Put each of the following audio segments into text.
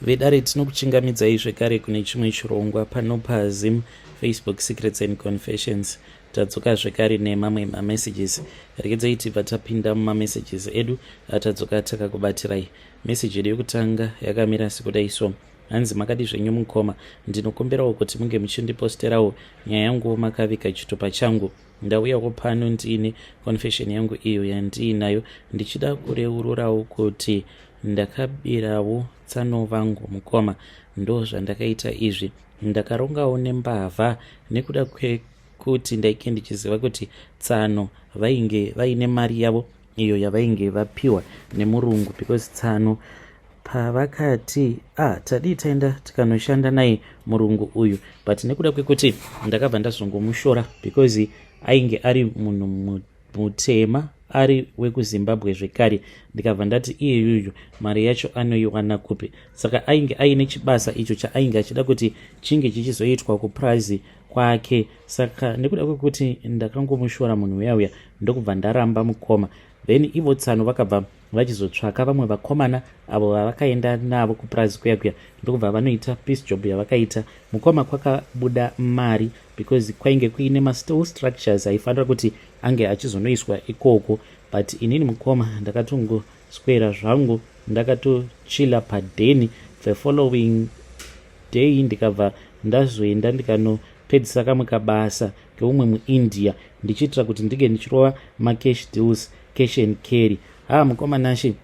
Vedare, tinokuchingamidzai zvekare kune chimwe chirongwa pano paZim Facebook Secrets and Confessions. Tadzoka zvekare nemamwe mamessages. Regedzai tibva tapinda mumamessages edu atadzoka takakubatirai. Message yedu yekutanga yakamira sekudai so. Hanzi, "Makadi zvenyu mukoma? Ndinokumbirawo kuti munge muchindiposterawo nyaya yangu makaviga chitupa changu. Ndauyawo pano ndiine confession yangu iyo yandiinayo, ndichida kureururawo kuti ndakabirawo tsano vangu. Mukoma, ndo zvandakaita izvi. Ndakarongawo nembavha nekuda kwekuti ndainge ndichiziva kuti tsano vainge vaine mari yavo iyo yavainge vapiwa nemurungu, because tsano pavakati, 'Ah, tadii taenda tikanoshanda naye murungu uyu?' But nekuda kwekuti ndakabva ndazongomushora because ainge ari munhu mutema, ari wekuZimbabwe zvekare, ndikabva ndati iyeyuyu mari yacho anoiwana kupi? Saka ainge aine chibasa icho chaainge achida kuti chinge chichizoitwa kupurazi kwake. Saka nekuda kwekuti ndakangomushora munhu uya uya, ndokubva ndaramba, mukoma. Then ivo tsano vakabva vachizotsvaka vamwe vakomana avo vavakaenda navo kupurazi kuya kuya, ndokubva vanoita piece job yavakaita, mukoma. Kwakabuda mari because kwainge kuine masteel structures aifanira kuti ange achizonoiswa ikoko. But inini, mukoma, ndakatongoswera zvangu ndakatochila padheni. The following day ndikabva ndazoenda ndikanopedzisa kamwe kabasa keumwe muIndia, ndichiitira kuti ndinge ndichirova macash deals, cash and carry. Ha, mukoma Nashe,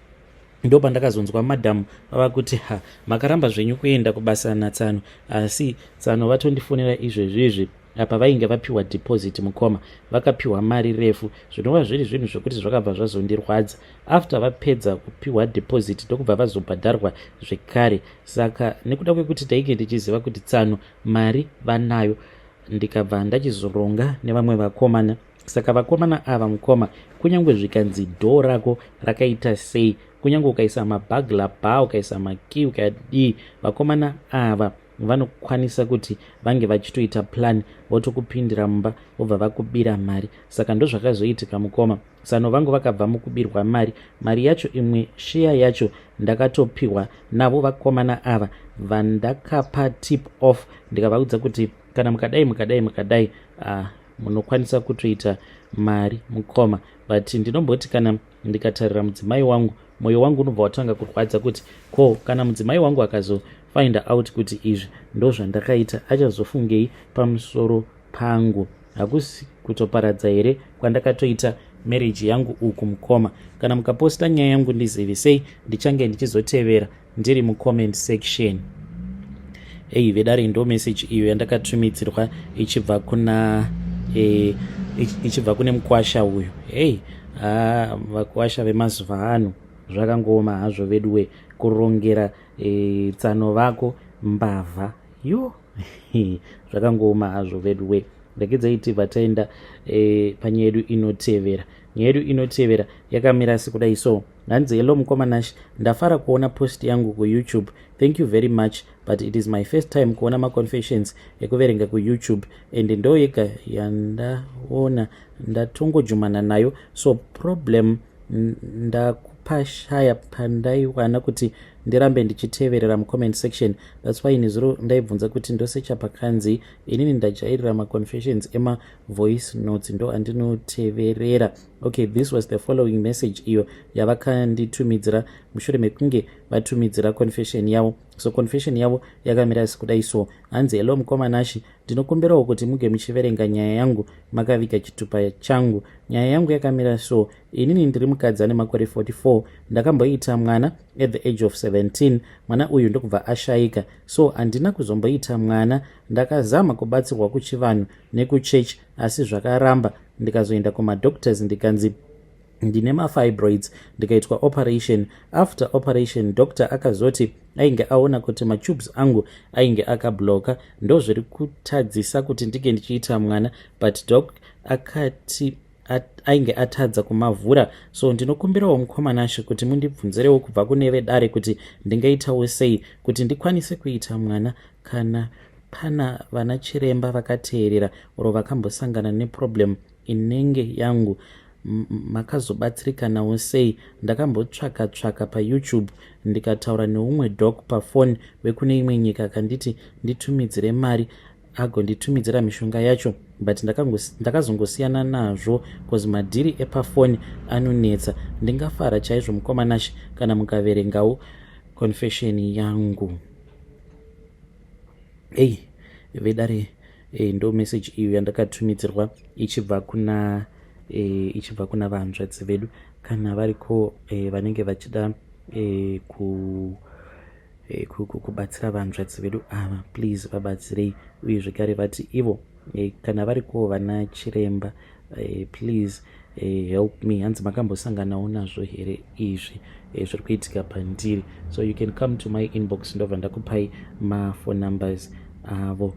ndo pandakazonzwa madhamu vava kuti, 'Ha, makaramba zvenyu kuenda kubasa natsano, asi tsano vatondifonera izvezvizvi.' Apa vainge vapiwa deposit, mukoma, vakapiwa mari refu, zvinova zviri zvinhu zvokuti zvakabva zvazondirwadza. After vapedza kupiwa deposit, ndokubva vazobhadharwa zvekare. Saka nekuda kwekuti tainge tichiziva kuti tsano mari vanayo, ndikabva ndachizoronga nevamwe vakomana. Saka vakomana ava, mukoma, kunyange zvikanzi door rako rakaita sei, kunyange ukaisa maburglar bar, ukaisa makey, ukadii, vakomana ava vanokwanisa kuti vange vachitoita plan, votokupindira mumba, vobva vakubira mari. Saka ndozvakazoitika, mukoma. Tsano vangu vakabva mukubirwa mari. Mari yacho, imwe sheya yacho ndakatopiwa navo vakomana ava vandakapa tip off, ndikavaudza kuti kana mukadai, mukadai, mukadai, munokwanisa kutoita mari, mukoma. But ndinomboti kana ndikatarira mudzimai wangu, mwoyo wangu unobva watanga kurwadza kuti ko kana mudzimai wangu akazofind out kuti izvi ndo zvandakaita, achazofungei pamusoro pangu? Hakusi kutoparadza here kwandakatoita marriage yangu uku, mukoma? Kana mukaposta nyaya yangu, ndizivisei, ndichange ndichizotevera ndiri mucomment section." Ei vedare, ndo message iyo yandakatumidzirwa ichibva kuna ichibva kune mukwasha uyu. Hei, vakwasha vemazuva ano, zvakangooma hazvo veduwe, kurongera tsano vako mbavha yo, zvakangooma hazvo veduwe. Regedzai tibva taenda panyaya yedu inotevera. Nyaya yedu inotevera yakamira sekudai so. Hanzi, "Hello mukoma Nash, ndafara kuona post yangu kuYouTube. Thank you very much, but it is my first time kuona maconfessions ekuverenga kuYouTube and ndo yega yandaona, ndatongojumana nayo. So problem ndakupashaya pandaiwana kuti ndirambe ndichiteverera mucomment section. That's why nezuro ndaibvunza kuti ndosecha pakanzi. Inini ndajairira maconfessions emavoice notes, ndo andinoteverera." Okay, this was the following message iyo yavakanditumidzira mushure mekunge vatumidzira confession yavo. So confession yavo yakamira sekudai so. Hanzi, "Hello mukoma Nashi, ndinokumbirawo kuti muge muchiverenga nyaya yangu makaviga chitupa changu. Nyaya yangu yakamira so. Inini ndiri mukadzi ane makore 44. Ndakamboita mwana at the age of 17. Mwana uyu ndokubva ashayika, so handina kuzomboita mwana. Ndakazama kubatsirwa kuchivanhu nekuchechi, asi zvakaramba. Ndikazoenda kumadoctors, ndikanzi ndine mafibroids, ndikaitwa operation. After operation, doctor akazoti ainge aona kuti matubes angu ainge akabloka, ndo zviri kutadzisa kuti ndinge ndichiita mwana, but doc akati ainge atadza kumavhura. So ndinokumbirawo mukoma Nashe kuti mundibvunzirewo kubva kune vedare kuti ndingaitawo sei kuti ndikwanise kuita mwana. Kana pana vana chiremba vakateerera oro vakambosangana neproblem inenge yangu." Makazobatsirikanawo sei? Ndakambotsvaka tsvaka paYouTube ndikataura neumwe doc pafoni wekune imwe nyika akanditi nditumidzire mari agonditumidzira mishonga yacho, but ndakazongosiyana nazvo cause madhiri epafoni anonetsa. Ndingafara chaizvo, mukoma Nashe, kana mukaverengawo confession yangu. Ei vedare, ndo message iyo yandakatumidzirwa ichibva kuna vanzvadzi vedu. Kana variko vanenge vachida kubatsira vanzvadzi vedu ava, please vabatsirei. Uye zvekare vati ivo kana varikowo vana chiremba, please help me. Hanzi makambosanganawo nazvo here izvi zviri kuitika pandiri? So you can come to my inbox, ndobva ndakupai maphone numbers avo.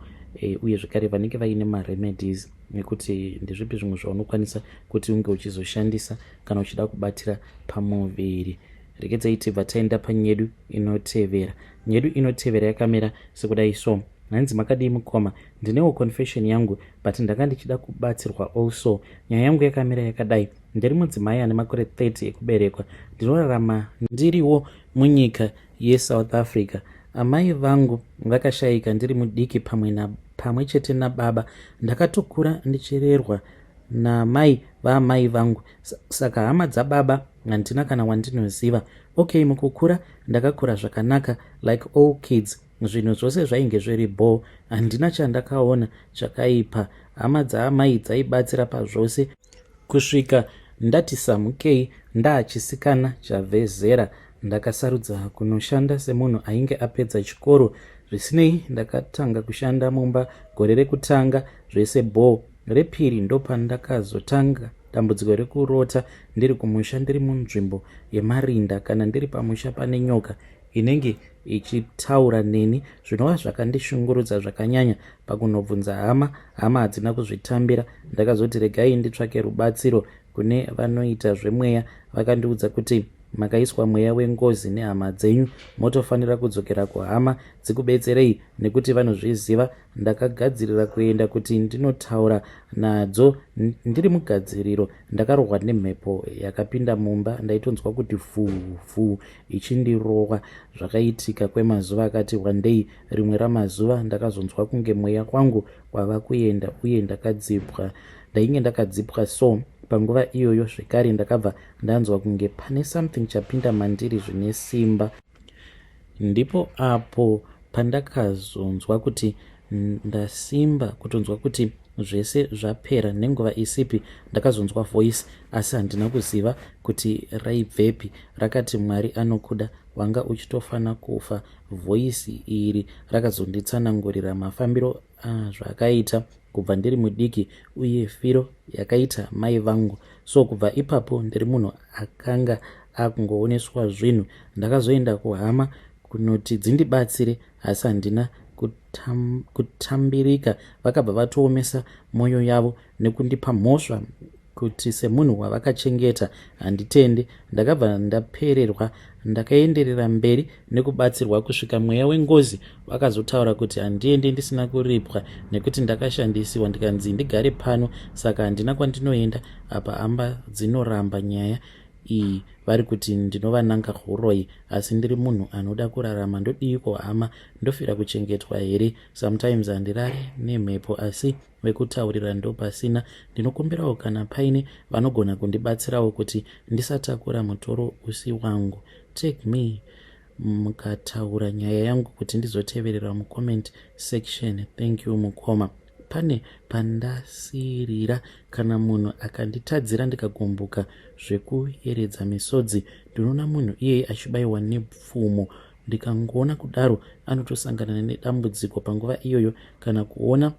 Uye zvekare vanenge vaine maremedies nekuti ndezvipi zvimwe zvaunokwanisa kuti unge uchizoshandisa kana uchida kubatira pamuviri. Regedzai tibva taenda panyedu inotevera. Nyedu inotevera yakamira sekudai so. Hanzi, "Makadii mukoma? Ndinewo confession yangu, but ndanga ndichida kubatsirwa also. Nyaya yangu yakamira yakadai. Ndiri mudzimai ane makore 30 ekuberekwa. Ndinorarama ndiriwo munyika yeSouth Africa. Amai vangu vakashayika ndiri mudiki pamwe chete nababa. Ndakatokura ndichirerwa namai vaamai vangu, saka hama dzababa handina kana wandinoziva. Okay, mukukura ndakakura zvakanaka like all kids. Zvinhu zvose zvainge zviri bho, handina chandakaona chakaipa. Hama dzaamai dzaibatsira pazvose kusvika ndati samukei ndaachisikana chabvezera. Ndakasarudza kunoshanda semunhu ainge apedza chikoro. Zvisinei, ndakatanga kushanda mumba. Gore rekutanga zvese bho. Repiri ndopandakazotanga dambudziko rekurota ndiri kumusha, ndiri munzvimbo yemarinda. Kana ndiri pamusha pane nyoka inenge ichitaura neni, zvinova zvakandishungurudza zvakanyanya. Pakunobvunza hama, hama hadzina kuzvitambira. Ndakazoti regai nditsvake rubatsiro kune vanoita zvemweya. Vakandiudza kuti makaiswa mweya wengozi nehama dzenyu, motofanira kudzokera kuhama dzikubetserei nekuti vanozviziva. Ndakagadzirira kuenda kuti ndinotaura nadzo. Ndiri mugadziriro, ndakarohwa nemhepo yakapinda mumba. Ndaitonzwa kuti fuu fuu ichindirohwa. Zvakaitika kwemazuva akati wandei. Rimwe ramazuva ndakazonzwa kunge mweya wangu wava kuenda uye ndakadzipwa, ndainge ndakadzipwa. So panguva iyoyo zvekare ndakabva ndanzwa kunge pane something chapinda mandiri zvine simba. Ndipo apo pandakazonzwa kuti ndasimba, kutonzwa kuti zvese zvapera. Nenguva isipi ndakazonzwa voice, asi handina kuziva kuti raibvepi. Rakati, 'Mwari anokuda, wanga uchitofana kufa.' Voice iri rakazonditsanangurira mafambiro azvakaita kubva ndiri mudiki uye firo yakaita mai vangu. So kubva ipapo ndiri munhu akanga akungooneswa zvinhu. Ndakazoenda kuhama kunoti dzindibatsire, asi handina kutambirika. Vakabva vatoomesa mwoyo yavo nekundipa mhosva kuti semunhu wavakachengeta handitendi. Ndakabva ndapererwa. Ndakaenderera mberi nekubatsirwa kusvika mweya wengozi vakazotaura kuti handiendi ndisina kuripwa nekuti ndakashandisiwa, ndikanzi ndigare pano, saka handina kwandinoenda. Apa hama dzinoramba nyaya iyi, vari kuti ndinovananga uroi, asi ndiri munhu anoda kurarama. Ndodiiko hama? Ndofira kuchengetwa here? Sometimes handirari nemhepo, asi vekutaurira ndopasina. Ndinokumbirawo kana paine vanogona kundibatsirawo kuti ndisatakura mutoro usi wangu. Tag me mukataura nyaya yangu kuti ndizoteverera mucomment section. Thank you mukoma. Pane pandasirira, kana munhu akanditadzira ndikagumbuka zvekuyeredza misodzi, ndinoona munhu iyeye achibayiwa nepfumo. Ndikangoona kudaro anotosangana nedambudziko panguva iyoyo, kana kuona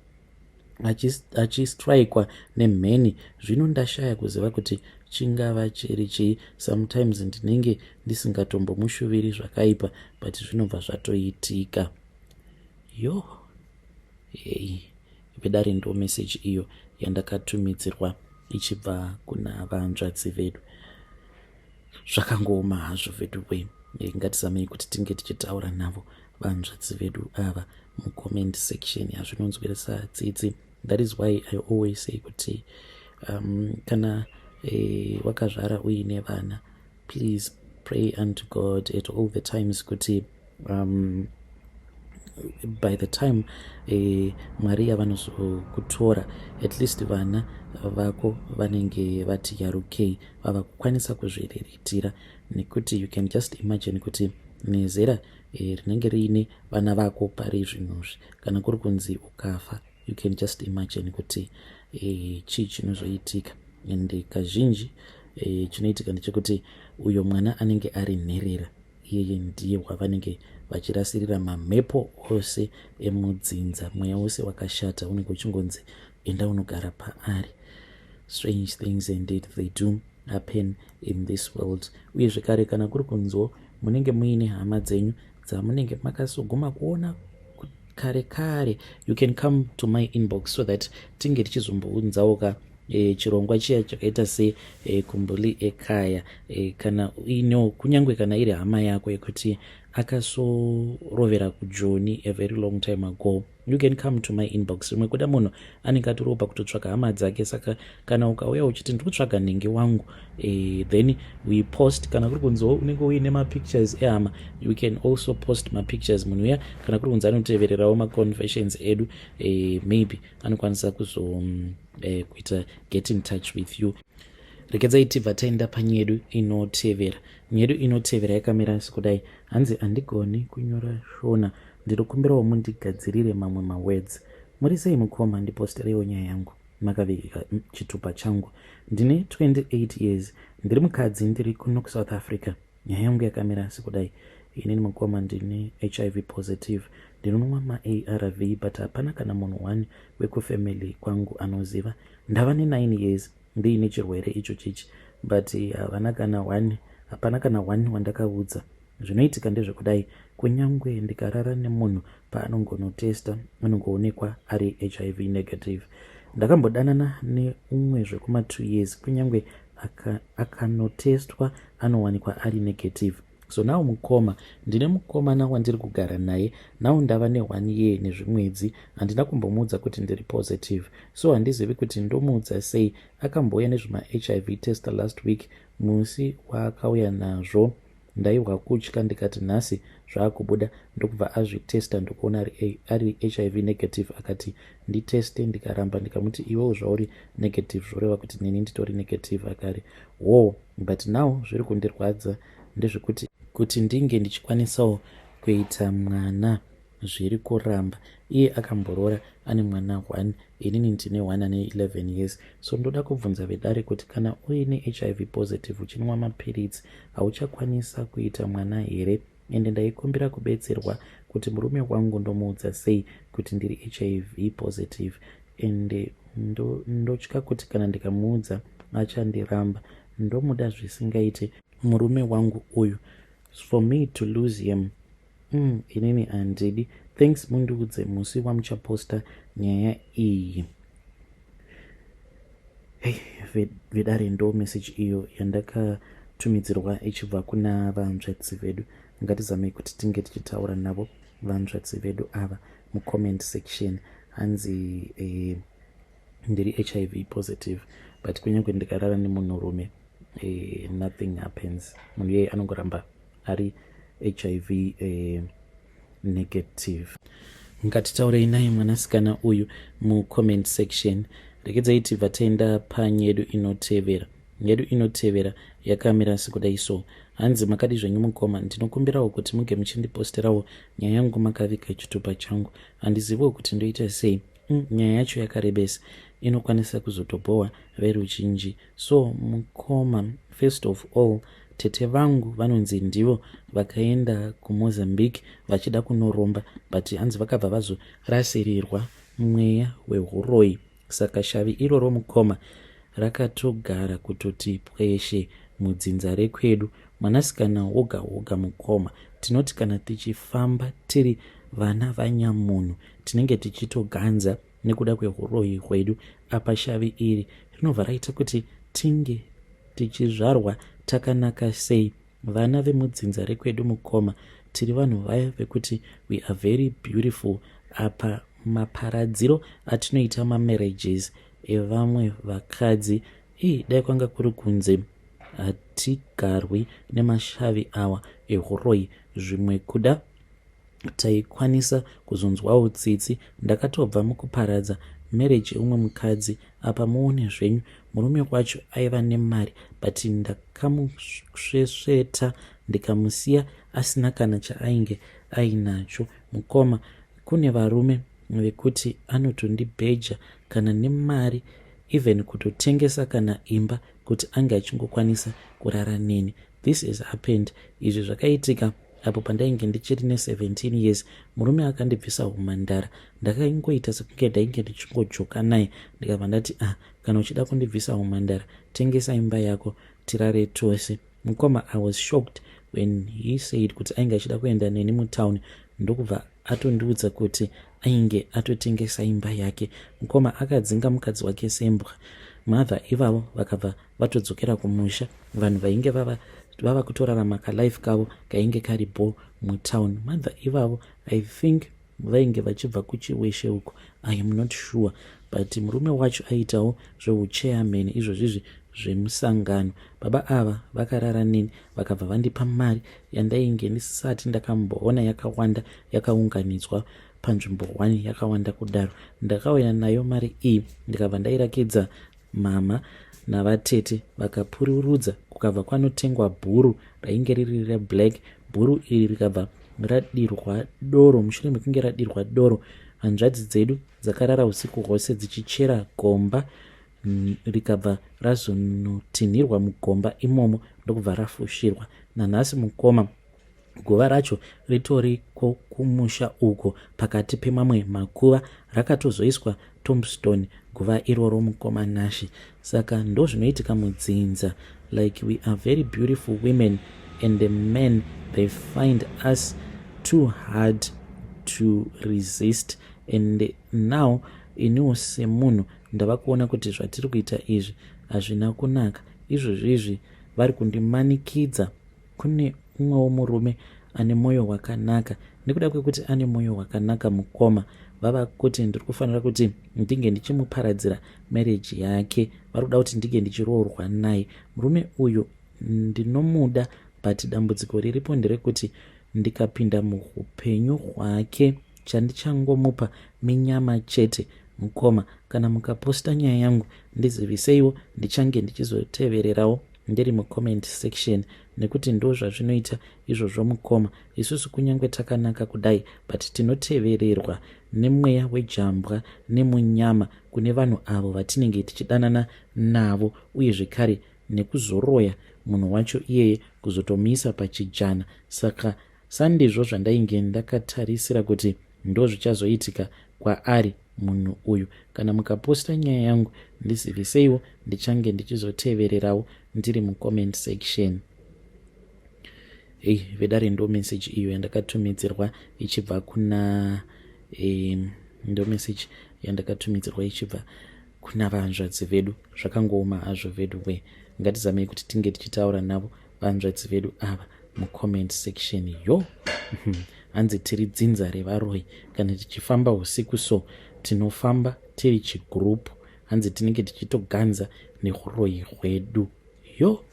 achistrikwa nemheni. Zvino ndashaya kuziva kuti chingava chiri chii. Sometimes ndinenge ndisingatombomushuviri zvakaipa, but zvinobva zvatoitika." Yo, hei vedare, ndo meseji iyo yandakatumidzirwa ichibva kuna vanzvadzi vedu. Zvakangooma hazvo vedu we. Ngatizamei kuti tinge tichitaura navo vanzvadzi vedu ava mucomment section. Hazvinonzwirisa tsitsi. That is why I always say kuti kana Wakazvara uine vana, please pray unto God at all the times kuti by the time Mwari yavanozokutora, at least vana vako vanenge vati yarukei, vava kukwanisa kuzviriritira. Nekuti you can just imagine kuti nezera rinenge riine vana vako pari zvinhuzvi, kana kuri kunzi ukafa, you can just imagine kuti chii chinozoitika. And kazhinji chinoitika ndechekuti uyo mwana anenge ari nherera iyeye ndiye wavanenge vachirasirira mamhepo ose emudzinza. Mweya wose wakashata unenge uchingonzi enda unogara paari. Strange things indeed, they do happen in this world. Uye zvekare, kana kuri kunzwo munenge muine hama dzenyu dzamunenge makasoguma kuona kare kare, you can come to my inbox so that tinge tichizombounzawo ka chirongwa chiya chakaita sekumbuli ekaya. Kana uinewo, kunyange kana iri hama yako yekuti akasorovera kuJoni a very long time ago, you can come to my inbox. Rimwe kuda munhu anenge atoriwo pakutotsvaga hama dzake, saka kana ukauya uchiti ndiri kutsvaga nhingi wangu, then we post. Kana kuri kunziwo unenge uine mapictures ehama, you can also post mapictures. Munhu uya, kana kuri kunzi anotevererawo maconfessions edu, maybe anokwanisa kuzo kuita get in touch with you. Regedzai tibva taenda panyedu inotevera. Nyedu inotevera yakamira sekudai. Hanzi, "Handigoni kunyora Shona, ndinokumbirawo mundigadzirire mamwe mawords. Muri sei mukoma? Ndipostereiwo nyaya yangu makavigika chitupa changu. Ndine 28 years, ndiri mukadzi, ndiri kuno kuSouth Africa. Nyaya yangu yakamira sekudai. Inini mukoma ndine HIV positive, ndinonwa maARV, but hapana kana munhu one wekufamily kwangu anoziva. Ndava ne9 years ndiine chirwere icho chichi, but havana kana one, hapana kana one wandakaudza. Zvinoitika ndezvekudai: kunyangwe ndikarara nemunhu, paanongonotesta anongoonekwa ari HIV negative. Ndakambodanana neumwe zvekuma2 years, kunyangwe akanotestwa anowanikwa ari negative. So now mukoma, ndine mukomana wandiri kugara naye now. Ndava ne1 year nezvimwedzi. Handina kumbomuudza kuti ndiri positive, so handizivi kuti ndomuudza sei. Akambouya nezvemaHIV tester last week. Musi waakauya nazvo ndaihwa kutya, ndikati nhasi zvaakubuda. Ndokubva azvitesta, ndokuona ari HIV negative. Akati nditeste, ndikaramba. Ndikamuti, 'Iwewo zvauri negative, zvoreva kuti neni nditori negative.' Akari wo. But now zviri kundirwadza ndezvekuti kuti ndinge ndichikwanisawo kuita mwana zviri kuramba. Iye akamborora, ane mwana 1, inini ndine 1 ane 11 years. So ndoda kubvunza vedare kuti kana uine HIV positive uchinwa mapiritsi, hauchakwanisa kuita mwana here? Ende ndaikumbira kubetserwa kuti murume wangu ndomuudza sei kuti ndiri HIV positive. Ende ndotya kuti kana ndikamuudza achandiramba. Ndomuda zvisingaite murume wangu uyu. For me to lose him, inini handidi. Thanks, mundiudze musi wamuchaposta nyaya iyi." Hey, vedare, ndo message iyo yandakatumidzirwa ichibva kuna vanzvadzi vedu. Ngatizamei kuti tinge tichitaura navo vanzvadzi vedu ava mucomment section. Hanzi ndiri HIV positive, but kunyange ndikarara nemunhurume, nothing happens. Munhu iyeye anongoramba ari HIV negative. Ngatitaurei naye mwanasikana uyu mucomment section. Regedzai tibva taenda panyedu inotevera. Nyedu inotevera yakamira sekudai so. Hanzi, "Makadi zvenyu mukoma? Ndinokumbirawo kuti muge muchindiposterawo nyaya yangu makaviga chitupa changu. Handiziviwo kuti ndoita sei. Nyaya yacho yakarebesa, inokwanisa kuzotobhowa veruzhinji. So mukoma, first of all, tete vangu vanonzi ndivo vakaenda kuMozambique vachida kunoromba, but hanzi vakabva vazorasirirwa mweya weuroyi. Saka shavi iroro mukoma rakatogara kutoti pweshe mudzinza rekwedu. Mwanasikana woga woga mukoma, tinoti kana tichifamba tiri vana vanyamunhu, tinenge tichitoganza nekuda kweuroyi hwedu. Apa shavi iri rinobva raita kuti tinge tichizvarwa takanaka sei. Vana vemudzinza rekwedu mukoma, tiri vanhu vaya vekuti we are very beautiful. Apa maparadziro atinoita mamarriages evamwe vakadzi." Ii dai kwanga kuri kunze hatigarwi nemashavi awa ehuroyi zvimwe kuda taikwanisa kuzonzwawo tsitsi. Ndakatobva mukuparadza marriage yeumwe mukadzi apa muone zvenyu murume wacho aiva nemari but ndakamusvesveta ndikamusiya asina kana chaainge ainacho. Mukoma kune varume vekuti anotondibheja kana nemari even kutotengesa kana imba kuti ange achingokwanisa kurara neni. This has happened izvi zvakaitika apo pandainge ndichiri ne17 years murume akandibvisa humhandara ndakangoita sekunge ndainge ndichingojoka naye ndikabva ndati ah kana uchida kundibvisa humhandara tengesa imba yako tirare tose mukoma i was shocked when he said kuti ainge achida kuenda neni mutown ndokubva atondiudza kuti ainge atotengesa imba yake mukoma akadzinga mukadzi wake sembwa mother ivavo vakabva vatodzokera kumusha vanhu vainge vava vava kutorarama kalife kavo kainge kari bo mutown mother ivavo i think vainge vachibva kuchiweshe uko i am not sure but murume wacho aiitawo zveuchairman izvozvizvi zvemusangano baba ava vakarara neni vakabva vandipa mari yandainge ndisati ndakamboona yakawanda yakaunganidzwa panzvimbo one yakawanda kudaro ndakauya nayo mari iyi ndikabva ndairakidza mama navatete vakapururudza kukabva kwanotengwa bhuru rainge riri reblack bhuru iri rikabva radirwa doro mushure mekunge radirwa doro hanzvadzi dzedu dzakarara usiku hwose dzichichera gomba rikabva razonotinhirwa mugomba imomo ndokubva rafushirwa nanhasi mukoma guva racho ritoriko kumusha uko pakati pemamwe makuva rakatozoiswa tombstone guva iroro mukoma Nashe saka ndozvinoitika mudzinza like we are very beautiful women and the men they find us too hard to resist and now iniwo semunhu ndava kuona kuti zvatiri kuita izvi hazvina kunaka izvozvi izvi vari kundimanikidza kune umwewo murume ane mwoyo wakanaka nekuda kwekuti ane mwoyo wakanaka mukoma vava kuti ndiri kufanira kuti ndinge ndichimuparadzira marriage yake vari kuda kuti ndinge ndichiroorwa naye murume uyu ndinomuda but dambudziko riripo nderekuti ndikapinda muupenyu hwake chandichangomupa minyama chete mukoma kana mukaposta nyaya yangu ndiziviseiwo ndichange ndichizotevererawo ndiri mucomment section nekuti ndo zvazvinoita izvozvo mukoma isusu kunyange takanaka kudai but tinotevererwa nemweya wejambwa nemunyama kune vanhu avo vatinenge tichidanana navo uye zvekare nekuzoroya munhu wacho iyeye kuzotomuisa pachijana saka sandizvo zvandainge ndakatarisira kuti ndozvichazoitika kwaari munhu uyu kana mukaposta nyaya yangu ndiziviseiwo ndichange ndichizotevererawo ndiri mucomment section ei vedare ndo message iyo yandakatumidzirwa ichibva kuna e, ndo message yandakatumidzirwa ichibva kuna vanzvadzi vedu zvakangooma hazvo vedu we ngatizamei kuti tinge tichitaura navo vanzvadzi vedu ava mucomment section yo hanzi tiri dzinza revaroyi kana tichifamba usiku so tinofamba tiri chigroup hanzi tinenge tichitoganza neuroyi hwedu yo.